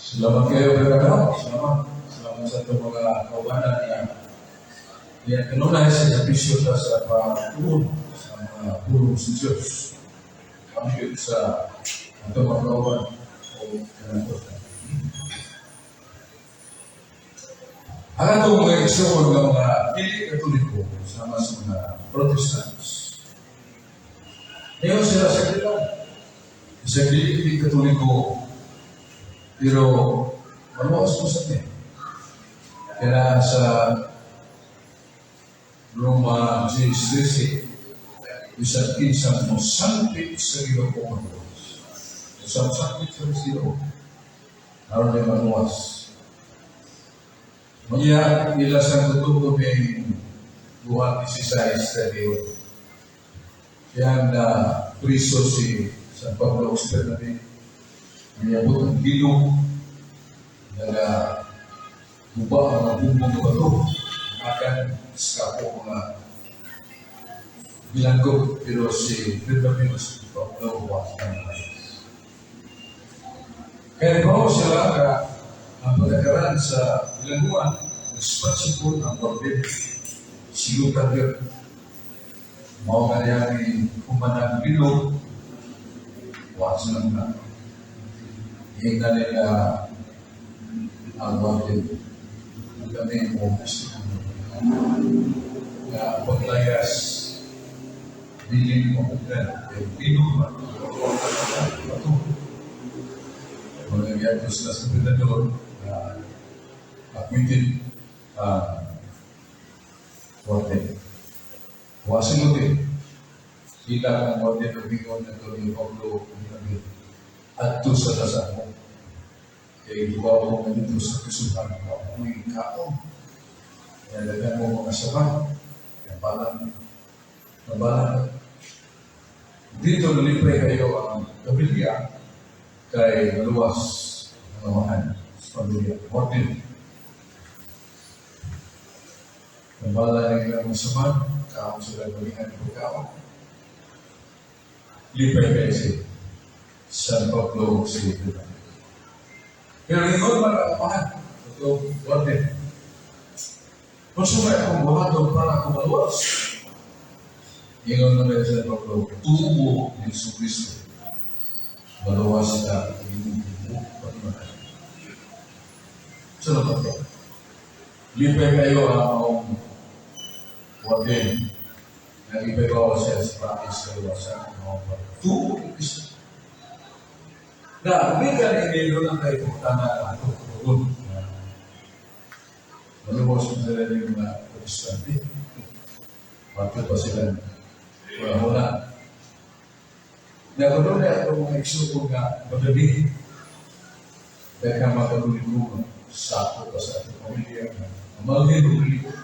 Salamat kayo, Brother. Salamat. Salamat sa itong mga kaubanan na yan kanunay sa serbisyo ta sa pagtuon sa mga pulong sa Diyos. Kami sa atong mga kauban o kanantutan. Ang atong mga igsoon nga mga dili Katoliko sama sa mga Protestants. Ngayon sila sa kanila. Sa dili Katoliko, pero maluwas mo sa atin. Kaya sa Roma 10:13, bisan kinsa mo sangpit sa Ginoo maluwas. Sa sangpit sa Ginoo, aron di maluwas. Manya ila sa tutuko ni buhat 16 tayo. Yan na priso si San Pablo Bernabe. Niabot ang bilog, naga guba ang mga bumbong ng bato, akan skapo mga bilanggo, pero si Bernabe si Pablo wa ng mayas. Kaya ba sila ka ang pagkakaran sa bilangguan, responsible ang warden, silutan yun. Mao nga niya ni kumanang bilog, wa sila na. Hingga nila ang warden. Ang kami mo gusto nga paglayas dili mo pugnan kay bilog man bato. Mga giadto sila sa gobernador na acquitted ang warden. Wa siluti. Sila ang warden og ingon na ni Pablo Bernabe. Adto sa tasamo. Kay duwa mo nga dito sa kisuhan, wa mo'y kaon. Kaya daghan mo mga sama. Kaya balang, mabalang. Dito nalipay kayo ang pamilya kay maluwas ang amahan sa pamilya. Warden. Nabala nila ang sama, kaon sila galingan ng pagkaon. Lipay kayo si San Pablo si Bernabe. Pero ingon man ang amahan, ito, warden. Kung sumay akong buhaton para ako maluwas, ingon naman si San Pablo, tubo ni Jesu Cristo. Maluwas ka, imong buo pagmamahal. Sunod pa. Lipay kayo ang maong warden. Nalipay ko siya sa practice kaluwasan ng mga pagtuo ni Kristo. Na, umigan ini doon ang kayo na ato tugon. Maluwas mo sila yung mga Protestante. Bakit pa sila wala. Nagkaroon na ito mga igsuon nga madali. Dahil ka makatuliko sa ako pa sa atong pamilya nga mamalhin o ligo.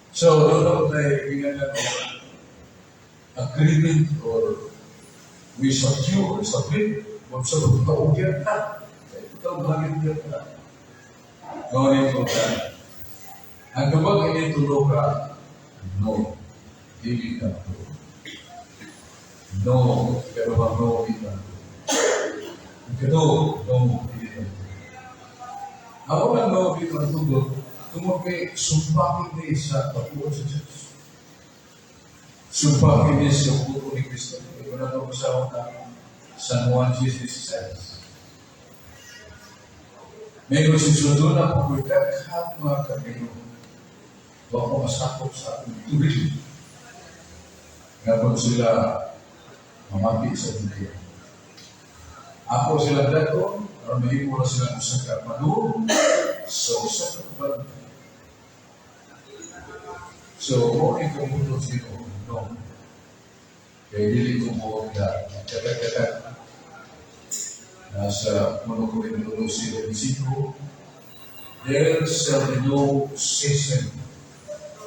So, doon ako tayo tingnan na agreement or we secure or submit kung sa pagkaugyan na. Ikaw, bakit yan na? Ngunit ko ka. Ang kapag initulo ka, no, dili ka to. No, pero bang no, di ka to. Ang kato, no, dili ka to. Ako lang no, di ka tugot, tungod kay sumpakin ni sa pagtuon sa Diyos. Sumpakin ni sa buto ni Kristo. Ito na ito kasama na San Juan 10:16. May si Sudo na po daghang mga kagayo. Wa ko masakop sa akong tuig. Nga kung sila mamati sa dunya. Ako sila dagon, aron mahimo na sila usa ka padung sa usa ka kaban. So, mo ni kumuto sino, no. Kay dili ko mo na katak-katak. Nasa 1 Corinto 12:25, there shall be no schism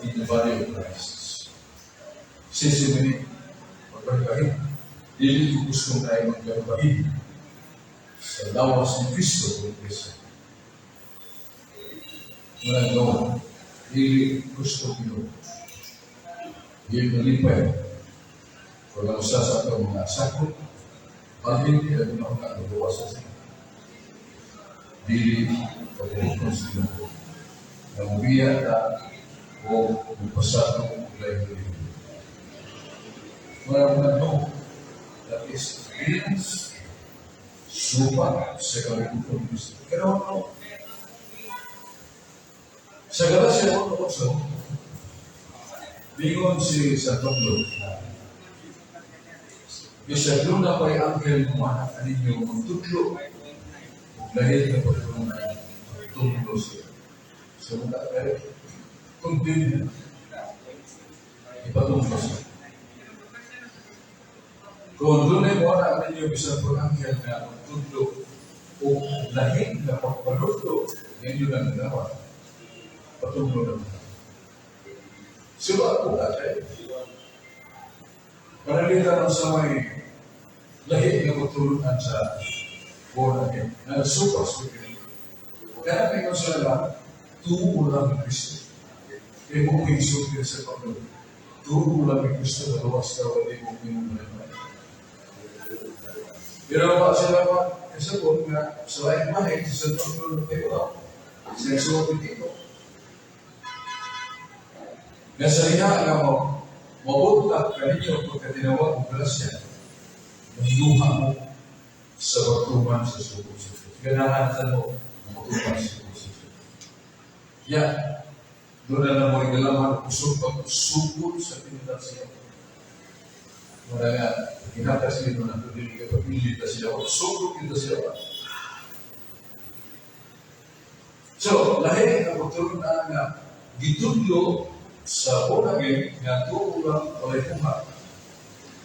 in the body of Christ. Schism ini pagkain. Dili ko gusto na ay magkabahin sa lawas ni Kristo o Iglesia. Wala no, dili gusto Ginoo. Dili nalipay. Kung ang usa sa atong mga sakop, Balhin nila na nagawa sa siya. Dili pagbuton sa Ginoo. Namubiya ta o mupasado og lain. Wala mo know that is means supa sa kalibutan ni Kristo. Pero ano? Sa Galacia 1:8, bingon si San Pablo na bisag duna pa'y anghel mo anak ninyo magtudlo ug lahi nga pagtulunan, tudlo siya. So mga kaya continue ipatunglo siya. Kung dunay mo anak ninyo bisan pag anghel nga magtudlo o lahi nga pagpanudlo ninyo nang ginawa, patunglo na mo. Sila ako na kayo. Panalita lang sa may lahi nga pagtulunan sa born again, na super spirit. Kaya may sila, tuo lang ni Kristo. Kaya mo isulti sa Panginoon. Tuo lang ni Kristo na luwas ka, wala mo minumulay. Pero wa sila pa, kasabot nga sa laing bahin, sa Panginoon kayo, sa isuot dito. Nga sa liha nga mo, mabuntak kaninyo pagkatinawag og grasya, manguha mo sa pagtuman sa sugo sa Diyos. Ganahan sa mo, matuman sa sugo sa Diyos. Ya, doon na lang mo igalaman, usog pagsugod sa penitensiya. Muna nga, ginatas nito na ito, dili ka pabilit na siya, sugod kita siya. So, lahi ang pagtulunan nga gitudlo sa born again nga tuo lang, walay buhat.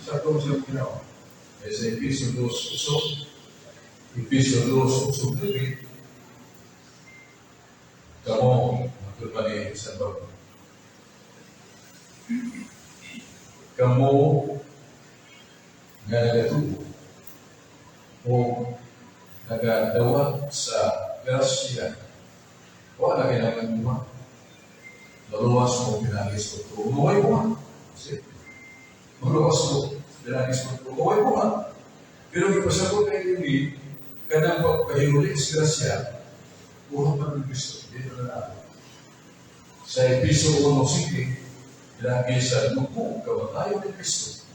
Sa itong siyang ginawa. Eh, sa Episo 2:8, Episo 2:8, kamo, matod pa ni San Pablo, kamo nga nagatuo o nagadawat sa grasya, wala kailangan mo. Maluwas mo pinaagi sa pagtuo. Maway mo. See? Maluwas mo pinaagi sa pagtuo. Maway mo. Pero ipasabot kay ini, kanang pagpahihuli sa grasya, buhat pa ng Kristo. Dito na natin. Sa Episo 1:5, pinaagi sa dugo kamatayon ni Kristo.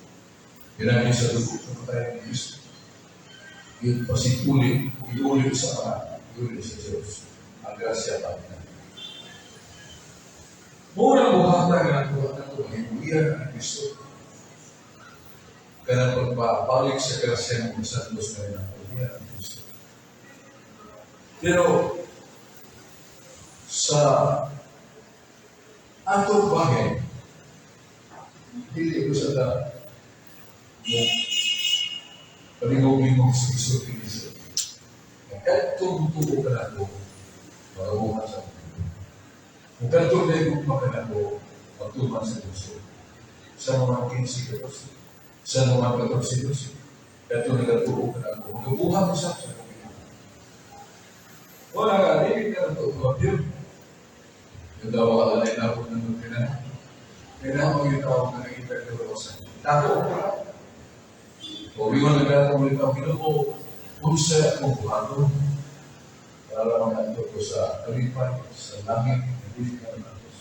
Pinaagi sa dugo kamatayon ni Kristo. Ipasikuli, iuli sa Ama, iuli sa Diyos. Ang grasya pa niya. Muna buhata nga nato nato mahimuyan ang Kristo. Kanang pagpabalik sa grasya ng santos na rin ang ang Kristo. Pero sa atong bagay, dili ko sa ta mo palingog-lingog sa isulti ni siya. Kadtong tuo ka nako, magabuhat sa akin. Kung kadtong gugma ka nako, magtuman sa Diyos. Sa mga 15:14, sa mga 14:12, kadtong nagatuo ka nako, magabuhat mo sa sa wala ka, dili ka na tuo yun. Yung daw wala na ako ng doktrina. Kailangan mo yung tao na nakita ka. Tako ko lang. O ingon na gato mo ito, Ginoo, unsa akong buhaton para magadto ko sa kalipay, sa langit, dili ka na Diyos.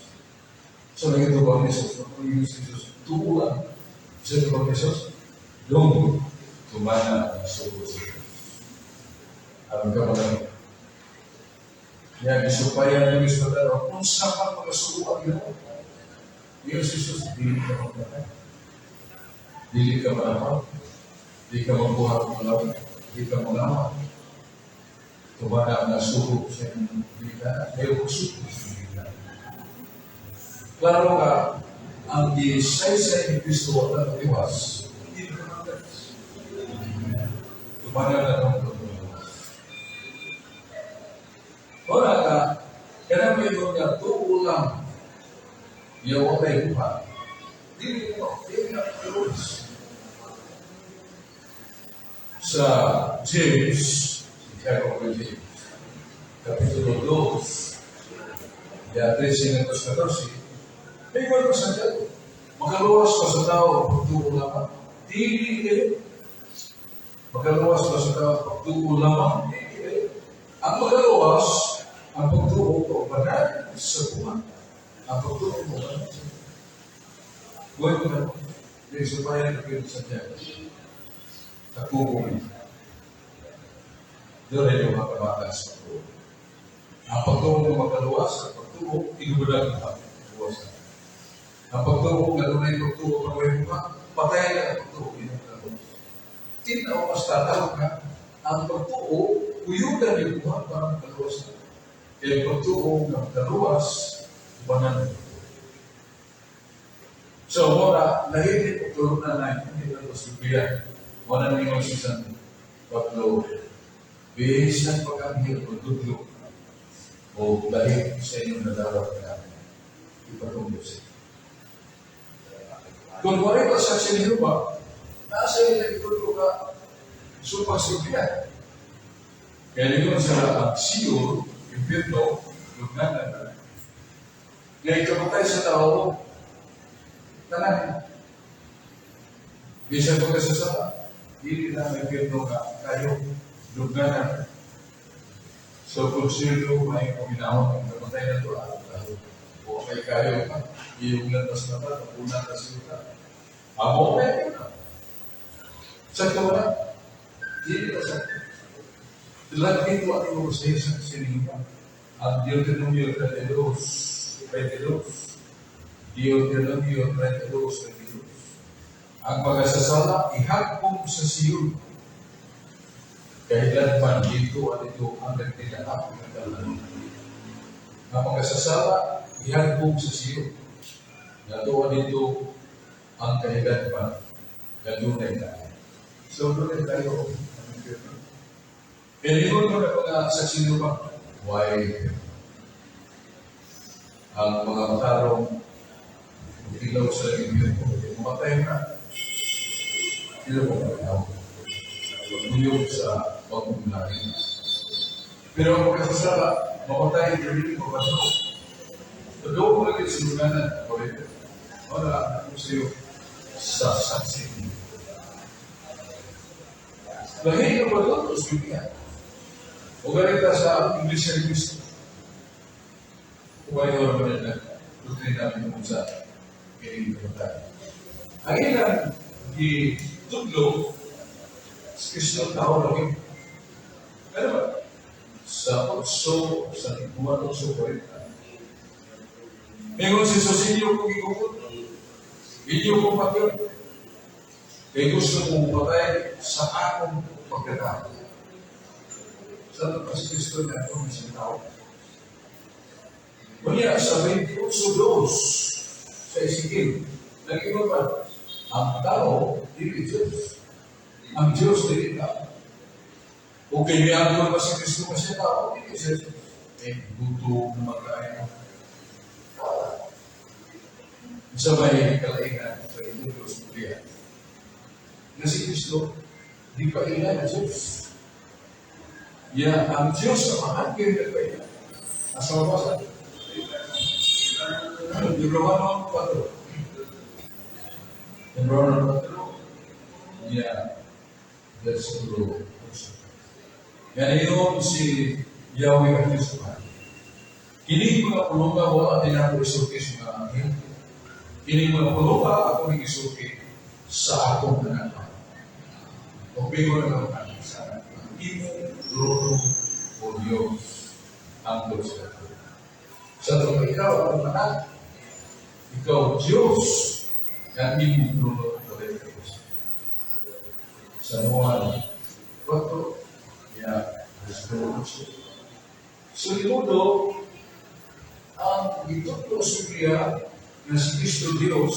So nagito ba ni Jesus? Ang si Jesus, tuo lang. Sa ba ni Jesus? Dong, tumana ang sugo sa Diyos. Aron ka malamig. Yan, isupayan ng Diyos na unsa pa magasugo ang Ginoo. Diyos Jesus, dili ka magpatay. Dili ka manapaw. Di ka magbuhat ng lawin. Di ka mangawa. Tumana ang nasugo sa inyong bigla. Ayaw ko sugo sa inyong bigla. Klaro ka, ang gisaysay ni Kristo wala matiwas, hindi ka matiwas. Tumana na ang pagmamawas. Wala ka, kaya may nga tuo lang, yawa kay buhat. Dili mo, dili na matiwas. Sa James, Santiago ko James, Kapitulo 2, ya 13 ng 14, may ko Santiago, makaluwas pa sa tao, pagtuo lamang. Dili kayo. Makaluwas ba sa tao pagtuo lamang? Ang makaluwas, ang pagtuo kaubanan sa buhat. Ang pagtuo kaubanan sa buhat. Gawin ko na ito. Di subayan na kayo sa Santiago. Sa kubo. Doon ay yung mga kabata sa pagtuo. Ang pagtuo ng makaluwas, ang pagtuo, inubalan ng pagtuo. Ang pagtuo, nga dunay pagtuo, pag buhat, patay na ang pagtuo, yun ang kaluwas. Tinaw mas tatawag ka, ang pagtuo, uyugan yung buhat para makaluwas na. Kaya yung pagtuo nga makaluwas, ubanan ng pagtuo. So, mora, lahit ito na na, hindi na ito sa Biblia. Wala ningon si San Pablo, bisan pag-anghel o tudlo, o lahit sa inyong nadawat na ipatungkol sa inyo. Kung wala ka sa sinyo ba, nasa inyo ituturo ka supak sa Biblia. Kaya ningon sa ang Sheol, impyerno, lugnanan, nga ikamatay sa tao, tanan. Bisan pa ka sa sala, dili na may impyerno ka, kayo, lugnanan. So kung sino may kuminahon ang kamatay na ito, o kay kayo ka, iyong landas na ba, una na siya. Amo may na. Sa wala, dili na sa Lagi ito ang iyong sa sininga. Ang Deuteronomio 32, 22. Deuteronomio 32, 22. Ang pagkasasala, ihagpong sa Sheol. Kailanman dito at ito ang nagtinakap ng kalan. Ang pagkasasala, ihagpong sa Sheol. Natuwa dito ang kailanman gadunay tayo. So, dunay tayo ang impyerno. Pero yun mo na mga saksi ba? Why? Ang mga matarong ilaw sa impyerno, mamatay na. Ilaw mo ba? Nguyog sa bagong langit. Pero ang pagkasasala, mamatay, hindi mo ba ito? Doon mo lagi sa luganan, forever. Wala, ako sa iyo sa saksi. Lahi na ba doon? Sa Biblia. O ganito sa Iglesia ni Cristo. Kung ayaw naman na doktrina namin kung sa kinigit tayo. Ang ilang gitudlo sa Kristo tao lagi. Ano ba? Sa 8, sa Juan 8:40. Mingon si Jesus, "Inyo kong gigukod. Inyo kong patyon. Kay gusto kong patay sa akong pagkatao." Sa ito si Kristo na akong isang tao. Unya sa 28:2 sa Ezekiel, nag-ingon pa, ang tao, dili Diyos. Ang Diyos, dili tao. Kung kay miangkon ba si Kristo kasi tao, dili siya Diyos. Eh, gutom na magkain. Sa may kalaingan sa ito Diyos Biblia. Na si Kristo, di pa ila ang Diyos. Ya, ang Diyos ang mahangin na pa ila. Asa mabasa? Yung Romano 4. Yung Romano 4, ya, versikulo 8. Yan yun si Yahweh ang Diyos ko. "Kini mga pulunga wala din ako isulti sa mga anghel. Kini mga pulunga ako ning isulti sa akong anak. O bigo na ang anak sa imong trono, O Diyos, ang Diyos sa Sa ito, ikaw ang anak, ikaw Diyos, ang imong trono o Diyos." Sa Juan 4, ya, versikulo 8. So, inudo, ang gitudlo sa Biblia na si Kristo Diyos,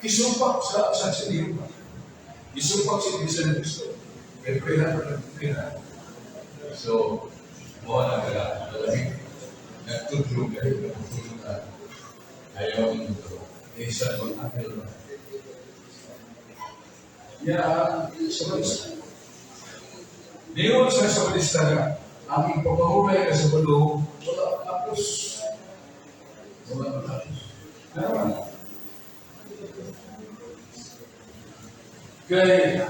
isupak sa saksi niyo. Isupak si Kristo Kristo. Kaya pwede na pwede. So, mo na kaya lalaki. Nagtudlo kayo, nagtudlo na ayaw ng ito. Isa pag angel ba? Ya, sa balista. Niyon sa balista nga, ang ipapahulay ka sa balo, wala tapos. Wala matapos. Tama. Kay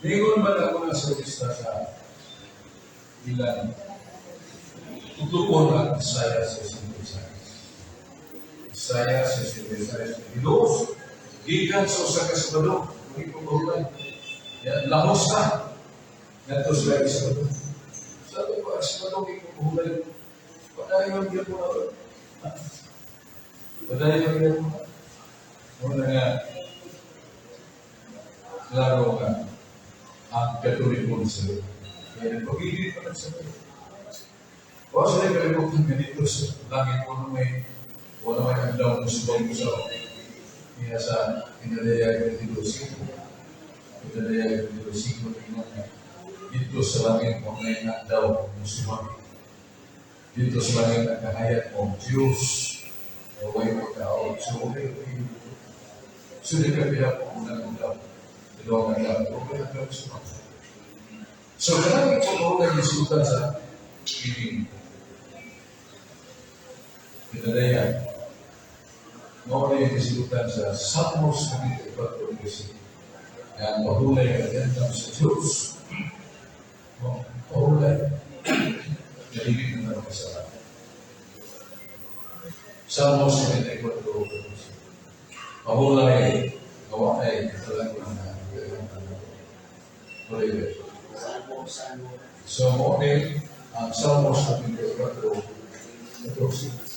Ningon man ako na sa lista sa ilang tutukon ang Isaiah 66. Isaiah 66. Hilos, gikan sa usa ka Sabado, magipagulay. Yan, lahos na. Ngadto sila sa Sabado. Sabi ko, ang Sabado gipagulay. Padayon gyud mo na. Padayon gyud mo na. Muna nga, klaro nga, ang Katoliko sa kaya pagiging pa sa. Wa sila kalimutan nga dito sa langit wala may adlaw mo subang sa niya sa Inadayag 22.5. Inadayag 22.5, tingnan nga dito sa langit mo may adlaw mo subang. Dito sa langit ang kahayag mo Diyos o way pagkao. So okay. So di ka kaya po unang adlaw. Dalawang adlaw. Okay, adlaw subang. So kanang ito na isutan sa ining Pinadayag. Mao na yung kasibutan sa Salmos 94 kasi. Ang pahulay ang gandang sa Diyos. No, pahulay. Nalibig na naman sa Salmos 94. Pahulay, gawa ay katalaguan na Pahulay. So, mo ni ang Salmos 94, 14.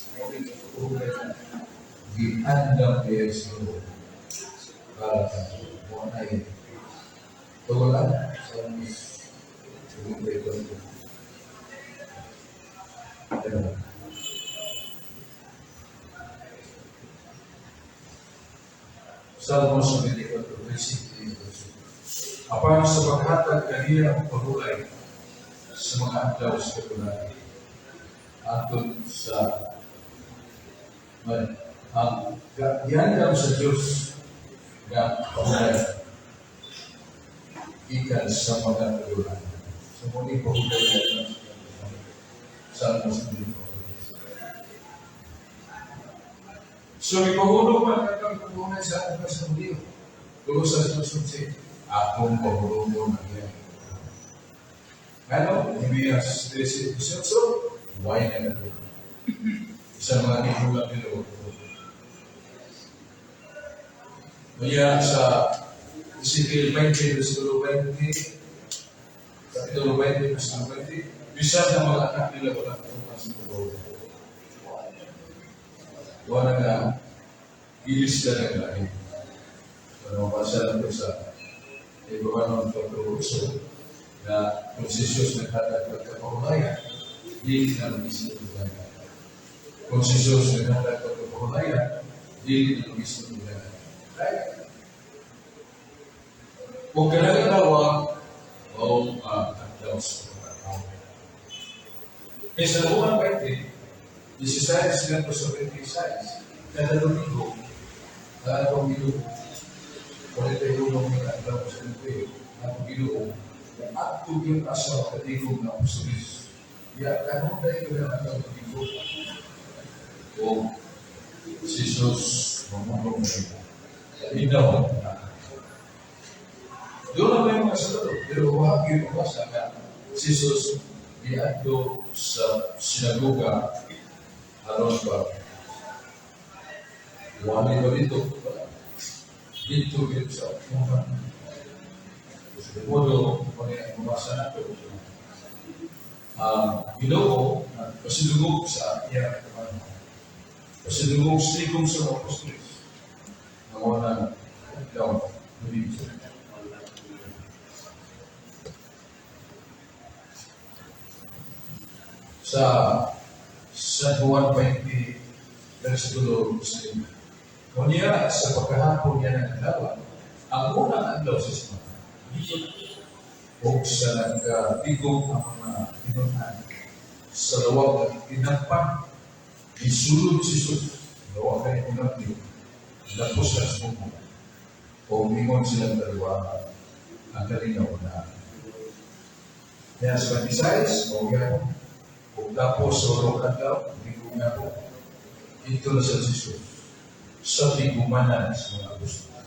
Pahulay na giandam kaya sa para mo na tungod Salmos 94. Ayan. Salmos 94, versikulo 12. Apan sa paghatag kaniya ang pahulay sa mga adlaw sa katunayan. Atod sa ang giandam sa Diyos nga pahulay ikan sa mga katunayan. So, muni pahulay na Salmos 94. So, ipahulog man ang pahulay sa atong sa Diyo. Tulo sa susunod, akong pahulog na niya. Ano? Nehemias 13:18, why na ito? Sa mga tigulang nila. Kaya sa Ezekiel 20, versikulo 20, kapitulo 20, versikulo 20, bisan ng mga anak nila wala katuman sa pagbawa. Wala nga, ilis ka ng lahi. So, mabasa lang ito sa Ibabanon 4.8 na kung si Jesus naghatag pagkapahulayan, di na mag-isip ng lahi. Kung si Jesus naghatag pagkapahulayan, di na mag-isip ng lahi. Right? Kung kanang tawag, o adlaw sa pagkatao. Kaya sa Juan 20, 16 ngadto sa 26, kada Domingo, ang atong Ginoo, 41 ng adlaw sa Ginoo, ang atong Ginoo, adto gyud asa katigom nga apostoles. Ya kanunay ko na ang Domingo. O si Jesus mamulong na Minaw. Doon na may mga Sabado, pero wag yun mabasa nga si Jesus niadto sa sinagoga aron ba wali ba dito? Dito yun sa mga. Sa modo, kung ang mabasa nato, ang Ginoo pasidugog sa iyang katawan. Pasidugog sa tigom sa mga apostoles. Ang unang adlaw, Domingo. Sa San Juan 20, versikulo 5. Ngunya sa pagkahapon niya ng adlaw, ang unang adlaw sa semana, o sa nagkatigom ang mga tinunan sa lawag ng tinagpan, isulod si Jesus, lawag kay unang Diyo, lapos na sa mundo, o mingon silang dalawa ang kalinaw na. Kaya sa 26, o yan, o tapos sa walong adlaw, linggo nga po, ito na sa Jesus, sa tigumanan sa mga apostol.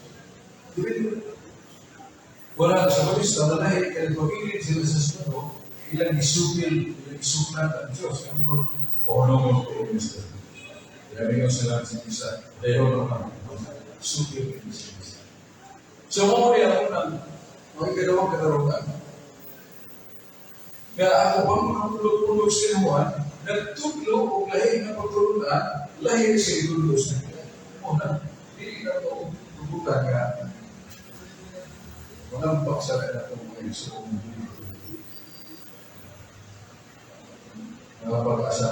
Wala sa Bautista, wala kay pag sila sa Senado, ilang isupil, ilang isuplan ang Diyos. Kami ko, oh no, Mr. Kaya nga sila sa isa, dayon no, supil sa isa. So, mo ni ako ng mga ikalawang katarungan. Nga ako bang mga pulog-pulog sa Juan, nagtudlo og lahi nga pagtulunan, lahi sa itudlo sa kanila. Una, dili na ito tugutan nga manampak sa kanila itong mga isuong mga pag-asa.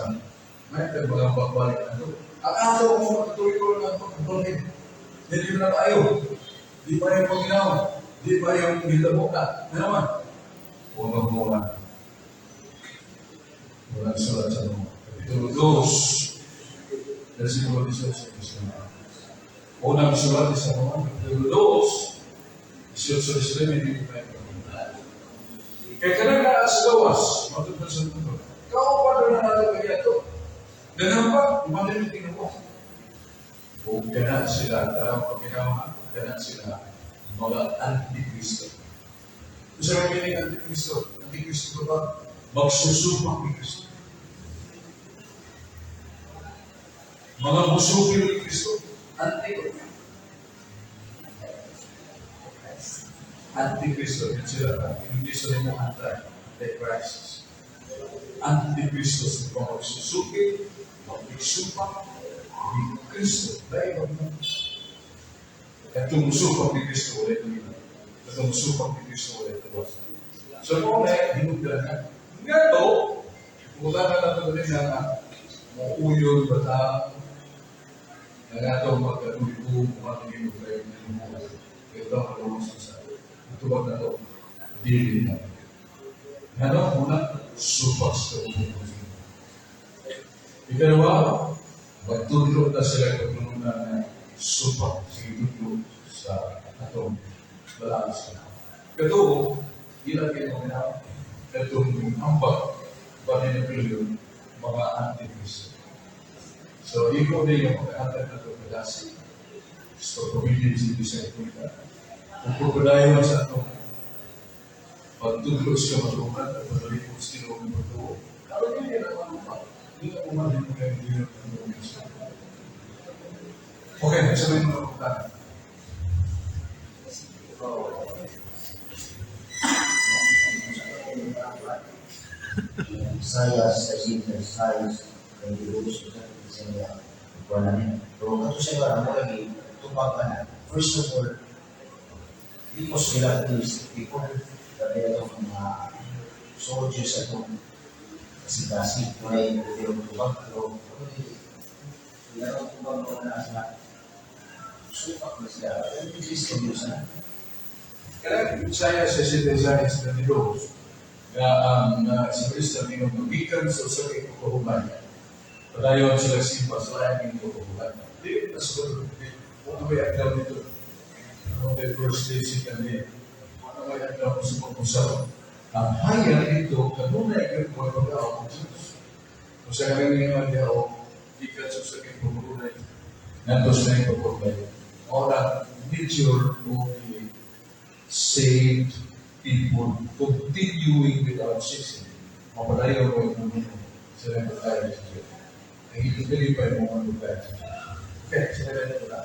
May mga pagbalik na ito. Ang ato mo matutuloy ko ng pagpapalhin. Hindi mo na tayo. Di pa yung paginaw. Di pa yung gitamo na. Ano naman? Huwag magbuwan. Walang sulat sa mga. Kapitulo 2, versikulo 18. Unang sulat sa mga Kapitulo 2, 18, 19, hindi ko tayo. Kay kanang naa sa gawas, matod na sa mundo, kaupan na natin kaya ito. Nanampak, umanin yung Ginoo. O kana sila, tarang pagkinawa, kana sila, mga antikristo. Sa may meaning antikristo? Antikristo ba? Magsusupak ni Kristo. Mga musupil ni Kristo. Anti. Antikristo. Yun sila. English na mo anti. Antichrist. Antikristo sa mga magsusupil, magsusupak ni Kristo. Dahil ba mo? Katong musupak ni Kristo ulit nila. Katong musupak ni Kristo ulit tuwas. So kung na hinugdan na, nga to, pumunta na lang ito rin na mauyon ba ta, na nga ito magkalulibo, matigin mo kayo ng mga ito ang kalungos sa ito ba na ito, dili na. Nga una, supak sa ubong. Ikalawa, magtudlo na sila pagtulungan na supak sa itudlo sa atong balaan sa Katuo, ilang kayo mga katong ambag ba ni mga antikristo. So, ikaw din yung mga antay na ito kadasi. So, pamilya sa Diyos sa ito. Kung pagpadayon sa atong pagtudlo sa matulungan at paglalipot sa Ginoo ng pagtuo, kaya hindi na malupa. Hindi na umahin mo kayo hindi na Okay, sabihin mo na punta. Saya sa Isaiah 22 sa niya kuan na niya. Pero kato siya nga mo lagi tupag ka na. First of all, because we love these people, gabi atong mga soldiers atong kasi-kasi, wala yung yung tupag, pero wala yung tupag mo na sa supak na sila. Pero Kristo Diyos na. Kaya Isaiah 66, 22, nga ang si Kristo mingon magikan sa usa ka ikahuman. Padayon sila simba sa laing ikahuman. Di na siguro kung ano may adlaw nito. Ano may first day, second day. Ano may adlaw sa pag-usap. Ang hayag dito, kanunay kayo mo pag-aw ang Diyos. Kung sa kami ngayon diha o gikan sa usa ka ikahuman, nantos na ikahuman. Ora, nature of the saved people continuing without ceasing. Mapadayon mo yung mundo sila yung tayo sa Diyos. Ang itutuloy pa yung mga tayo sa Diyos. Okay, sila na ito na.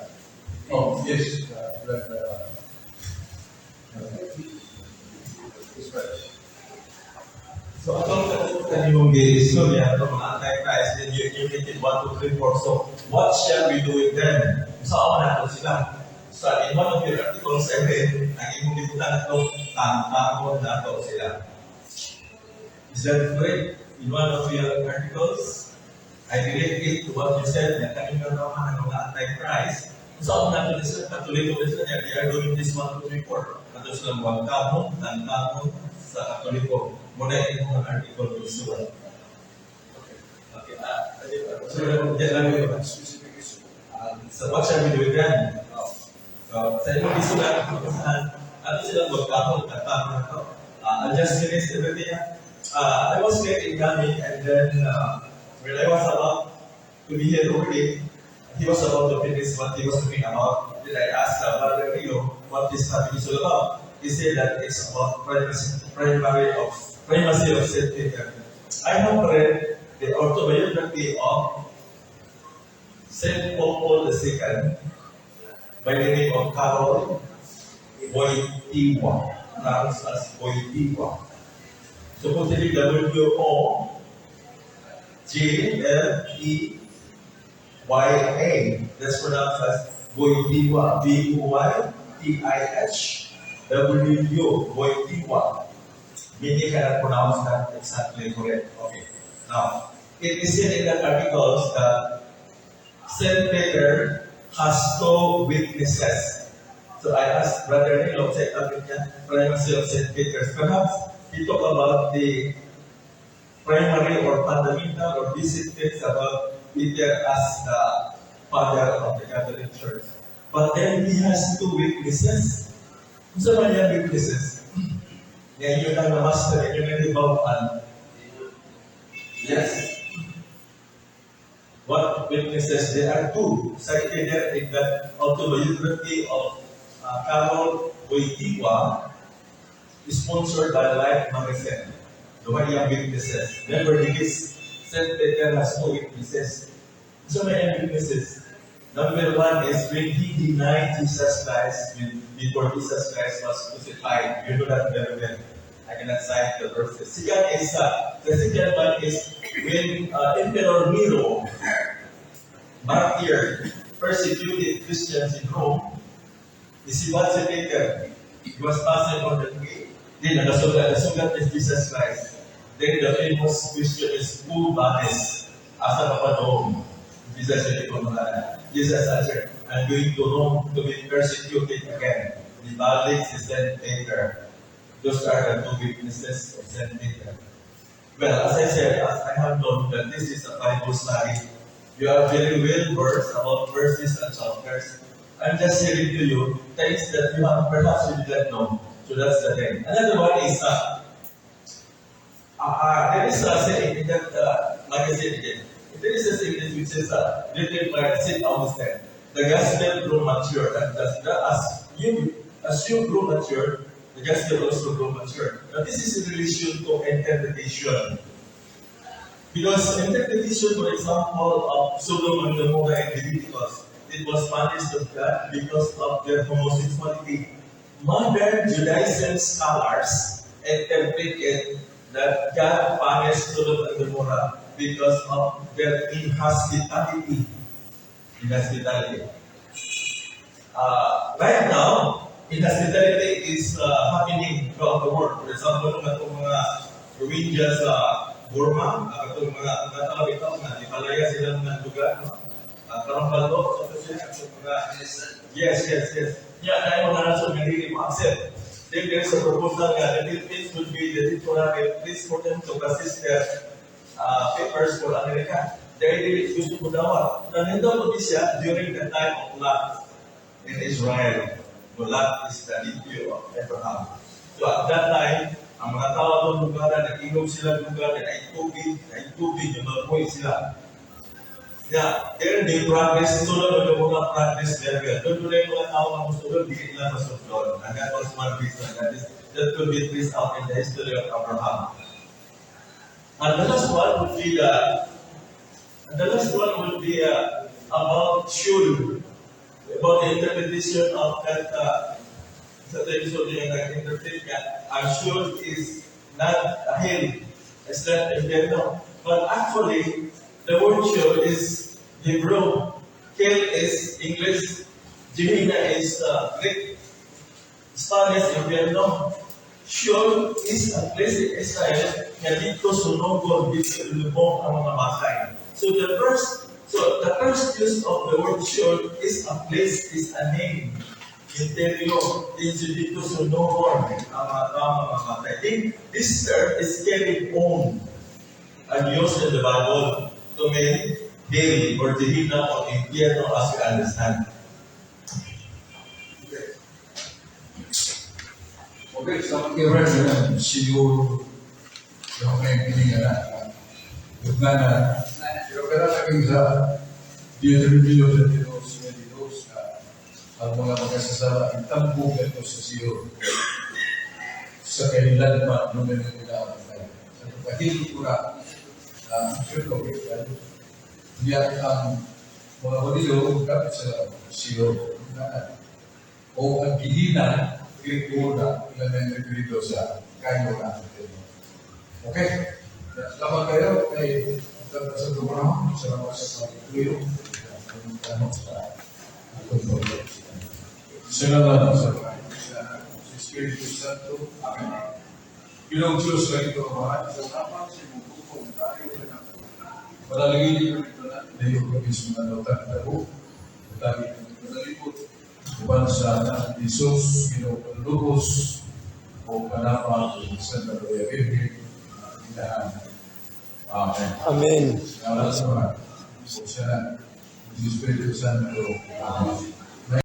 Oh, yes. Brad, yes, So atong katutan imong giistorya atong mga anti-Christ, then you make it 1, 2, 3, 4. So what shall we do with them? Saan nato sila? So in one of your articles I read, ang imong gibutan ato, tangtangon nato sila. Is that correct? In one of your articles, I relate it to what you said, na kaning nga mga mga anti-Christ, saan nato sila, Katoliko sila niya, they are doing this 1, 2, 3, 4. Ato sila wagkamon, tangtangon sa Katoliko. Muna imong article gisulat. Okay. So, yeah, Specific issue. So what shall we do with them? So, sa imong gisulat, saan, ato sila magkamon, tangtangon na to. I'll just finish everything. I was here in Gami, and then when I was about to be here already, he was about to finish what he was talking about. Then I asked Brother Rio what this topic is all about. He said that it's about primacy, primary of primacy of Saint Peter. I have read the autobiography of Saint Paul II by the name of Karol Wojtyła, pronounced as Wojtyła. Supposedly Wojtlea. That's pronounced as Wojtyła, Wojtyhw, Wojtyła. Many cannot pronounce that exactly correct. Okay. Now, it is said in that articles that Saint Peter has two witnesses. So I asked Brother Nilo, sa topic niya, primacy of Saint Peter. Perhaps he talked about the primary or fundamental or basic things about Peter as the father of the Catholic Church. But then he has two witnesses. Unsa man iyang witnesses? Nga inyo nang na-master, inyo nang hibaw-an. Yes. What witnesses? There are two cited there in the autobiography of Karol Wojtyła, sponsored by Life Magazine. Duha iyang witnesses. Remember this, Saint Peter has two witnesses. So many witnesses. Number one is when he denied Jesus Christ, before Jesus Christ was crucified. You know that very well. I cannot cite the verses. The second one is when Emperor Nero, martyr, persecuted Christians in Rome. Nisibat si Peter. He was passing on the way. Then, nagasugat ni Jesus Christ. Then the famous question is, "Quo vadis?" Asa ka padung? Jesus said, ikaw mga. Jesus answered, "I'm going to Rome to be persecuted again." Nibalik si Saint Peter. Those are the two witnesses of Saint Peter. Well, as I said, as I have known that this is a Bible study, you are very well versed about verses and chapters. I'm just sharing to you things that you have perhaps you didn't know. So that's the thing. Another one is there is a saying in that magazine again. There is a saying which is written by St. Augustine. "The gospel grow mature," and that as you grow mature, the gospel also grow mature. Now this is in relation to interpretation. Because interpretation, for example, of Sodom and Gomorrah and Leviticus, it was punished of God because of their homosexuality. Modern Judaism scholars interpret it that God punished Sodom and Gomorrah because of their inhospitality. Inhospitality. Right now, inhospitality is happening throughout the world. For example, nung atong mga Rohingya sa Burma, atong mga tao ito, nga gipalaya sila mga lugar, no? Karong balo, so sila, atong mga. Yes. Yeah, dahil mga nasod nga dili mo accept. Then there is a proposal nga the Philippines would be the temporary place for them to assist their papers for America. Dahil dili gusto mo dawat. Nanindot mo siya during the time of Lot in Israel. So Lot is the nephew of Abraham. So at that time, ang mga tao doon lugar, nag-inom sila lugar, naay tubig, yung mabuhay sila. Yeah, then they practice, sulod ang mga practice very well. Doon doon yung mga tao nga musulod, di nila masunod. And that was one reason that could be traced out in the history of Abraham. And the last one would be about Sheol, about the interpretation of that, sa episode yung nag-interpret nga, ang Sheol is not a hell, it's not impyerno. But actually, the word Sheol is Hebrew. Hell is English. Gehenna is Greek. Spanish, impyerno. Sheol is a place in Israel nga dito sunogon, dito ilubong ang mga matay. So the first use of the word Sheol is a place, is a name. Imperyo, dito sunogon ang mga tao mga matay. Then, this term is carried on and used in the Bible to mean hell or Gehenna or impyerno as we understand. Okay, sa kira siguro yung may pininga na. Nga na, pero kaya naging sa Deuteronomy 32, 22 na ang mga magkasasala itambong ito sa Sion. Sa kailanman numero nila ang tayo. Sa kahilot ko na, sure, okay, diyan ang mga Hudyo, gamit sa Silo, o ang gihina, Greek na, ilan na yung referido sa kayo na. Okay? Salamat kayo kay sa panahon. Salamat sa pagtuyo. Sa Salamat sa Espiritu Santo. Amen. Ginoong Diyos, sa ito ang Salamat sa imong pugong tayo kanako. Panalangin niyo ito na dayo kami sa mga notang tabo. Lagi kami panalipot. Uban sa anak ni Jesus, Ginoo panlubos, o panama sa Maria Virgen, inahan. Amen. Amen. Salamat sa mga. O sa Espiritu Santo. Amen.